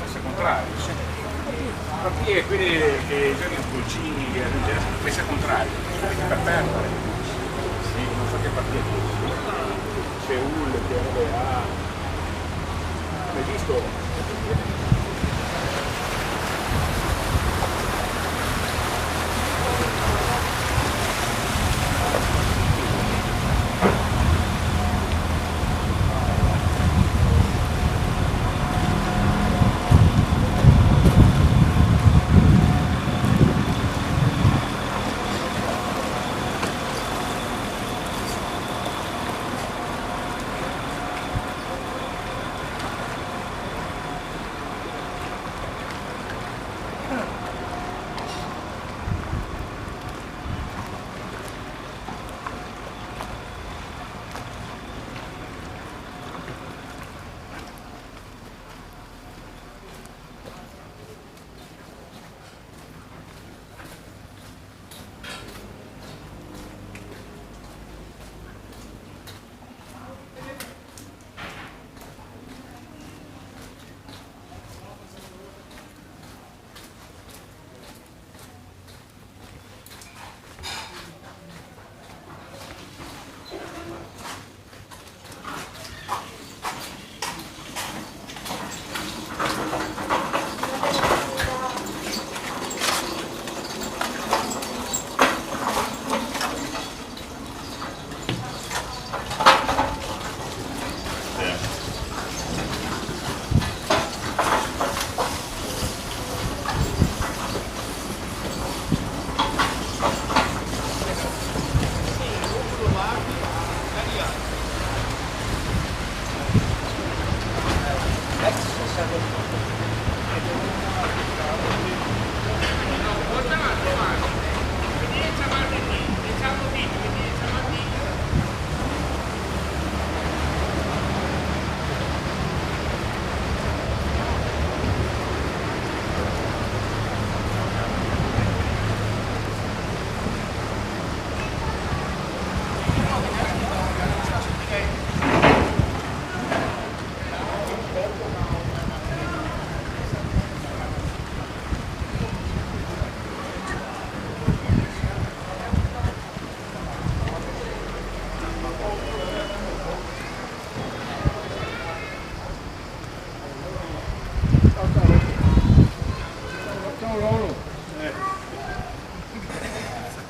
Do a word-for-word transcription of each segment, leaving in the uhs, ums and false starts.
Mesa contraria, sì. Ma qui è quelle che giocano i pulcini, che mesa contraria, per perdere. Sì, non so che partita. Seul, che robe ha. Hai visto?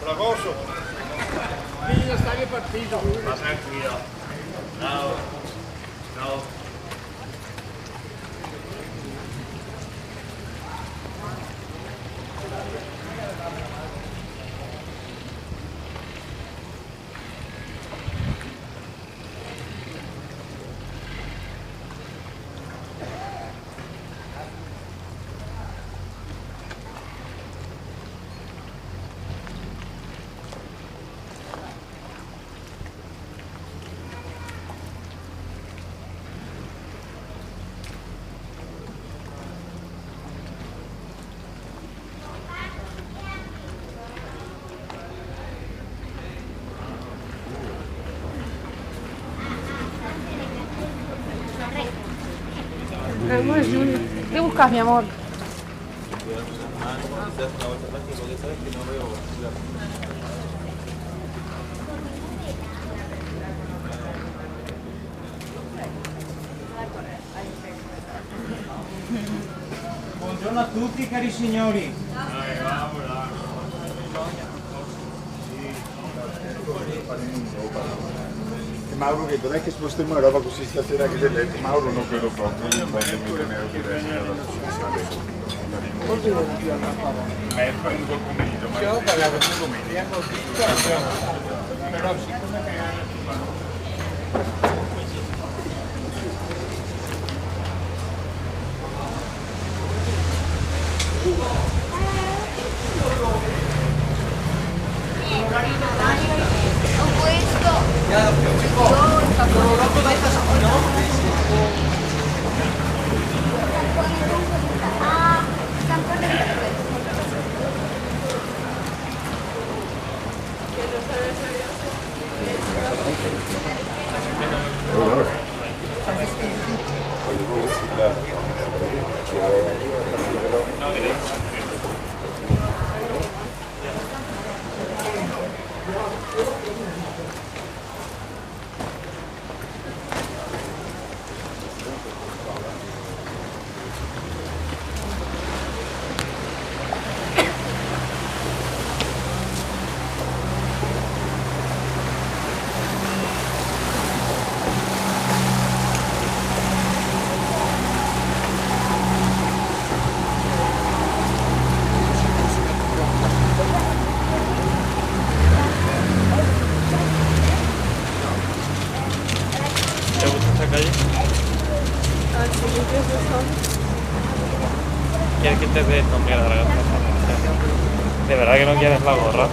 Bravoso. Bisogna stare partido. Ma tranquilo. Bravo. Bravo. Eh, moi, je vais vous carrer, mon. Buongiorno a tutti, cari signori. E Mauro, che dov'è che spostemo la roba così stasera che c'è letto? Mauro non credo proprio, non penso che ne ho diversi dalla sua. Però siccome che ¿Qué te ves? No, mira, la gorra. ¿De verdad que no quieres la gorra?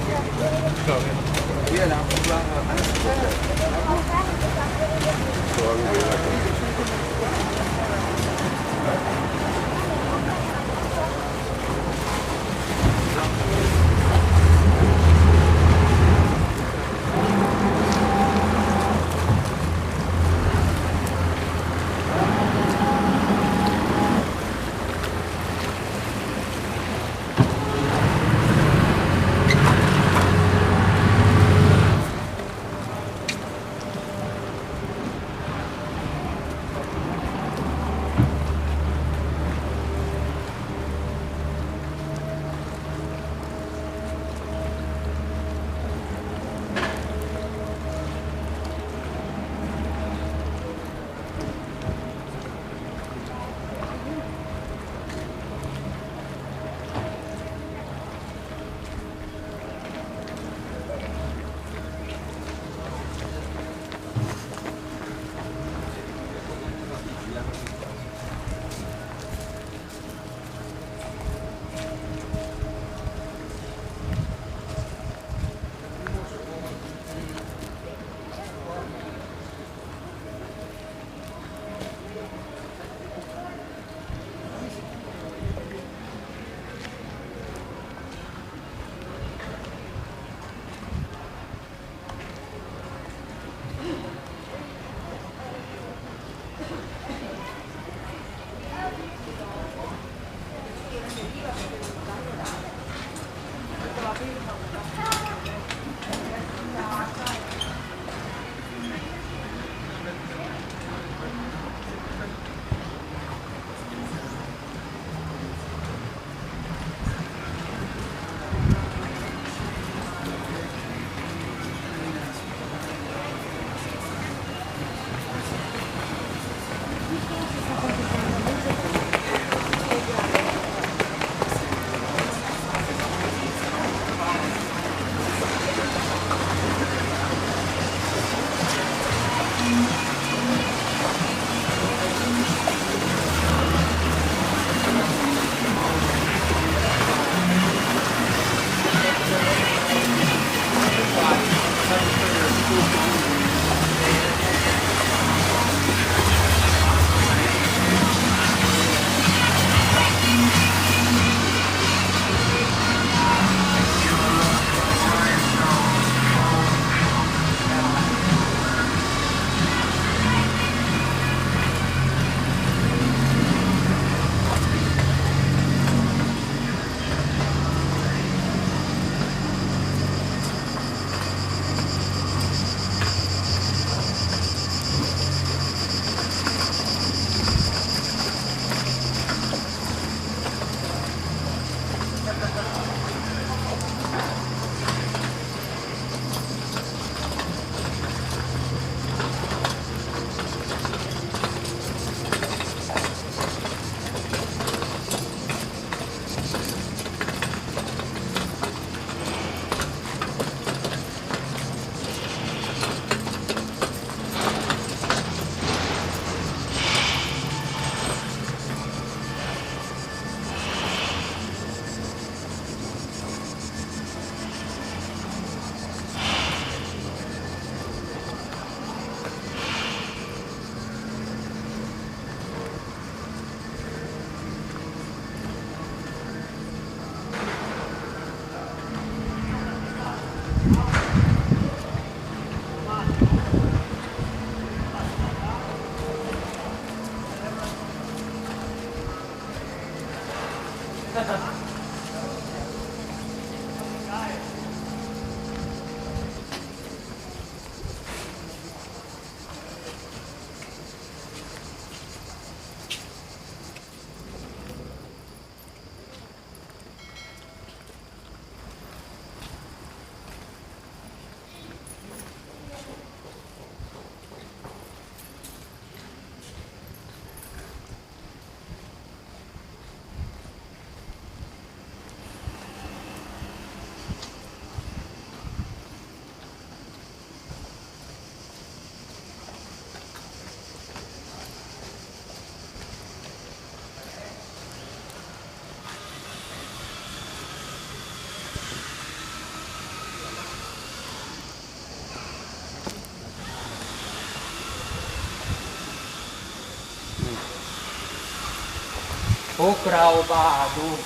Okra obado.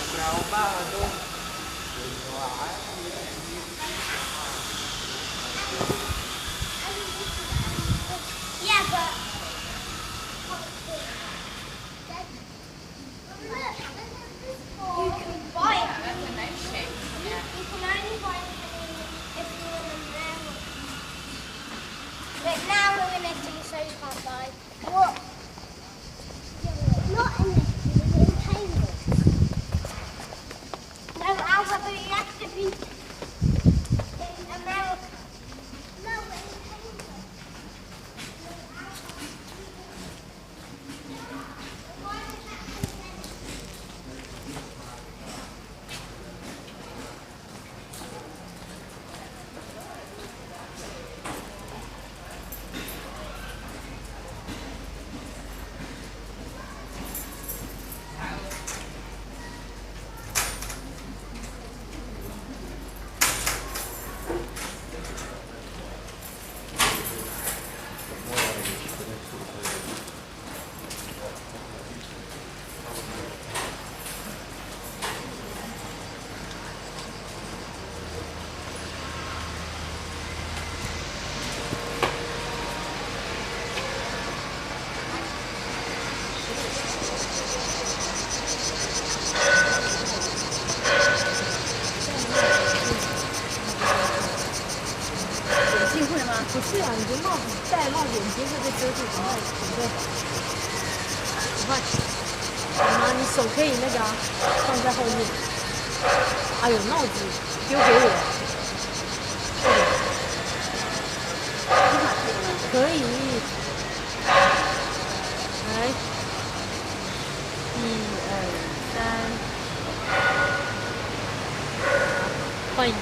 Okra obado. Yeah, but you can buy it. You, you can only buy it if you're an American. But now we're in Italy, so you can't buy. What? Not in Italy, in Cambridge. No, Alba, but you have to be in America. No, we're in Cambridge. Così anche, no? Cioè, no, io in chiesa che te lo dico, no? Vai. Ma mi so che io le ga, quando ho io. Ah, io no, sì. Più che io. Poi, eh? Sì, eh, eh. Poi, eh, sì.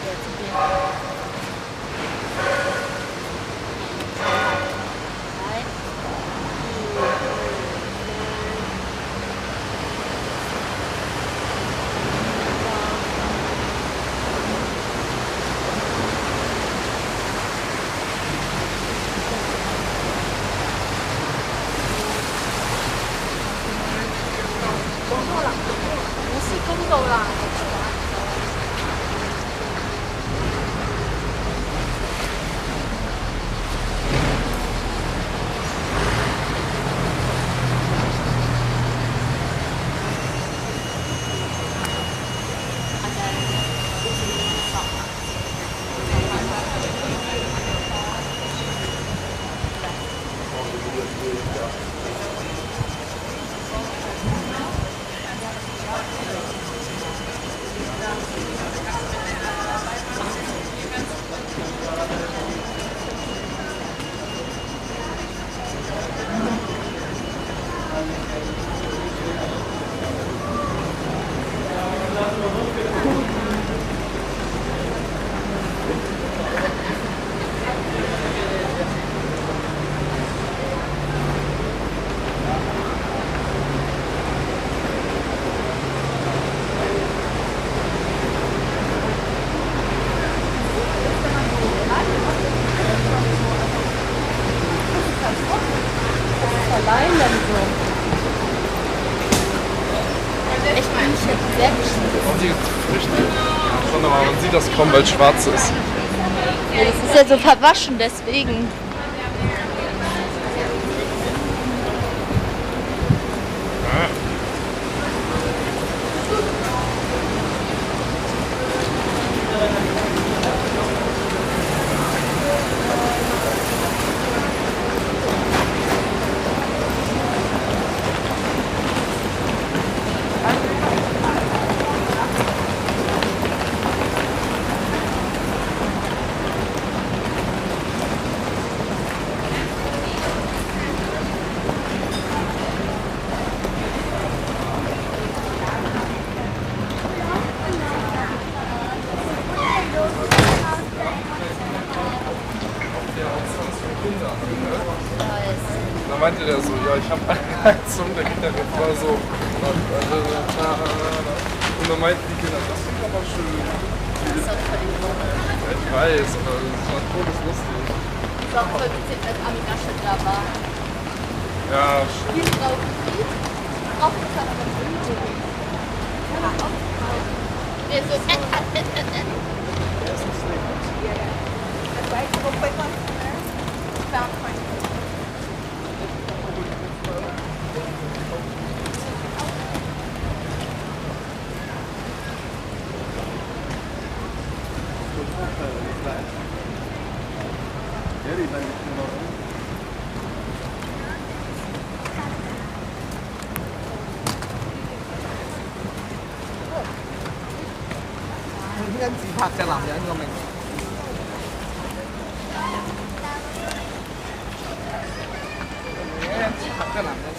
Echt nicht selbst. Richtig. Schon, aber man sieht das kaum, weil es schwarz ist. Ja, das ist ja so verwaschen, deswegen. Da meinte der so: „Ja, ich hab eine Heizung.“ Da geht der Refrain so. Und dann meinten die Kinder: „Das ist aber schön.“ Das ist auch völlig lustig. Ja, ich weiß, aber das war todeslustig. Das ist auch voll witzig, als Ami Laschet da war. Ja, stimmt. Die Frau Fried. 應該自拍隻男人個名。應該自拍隻男人。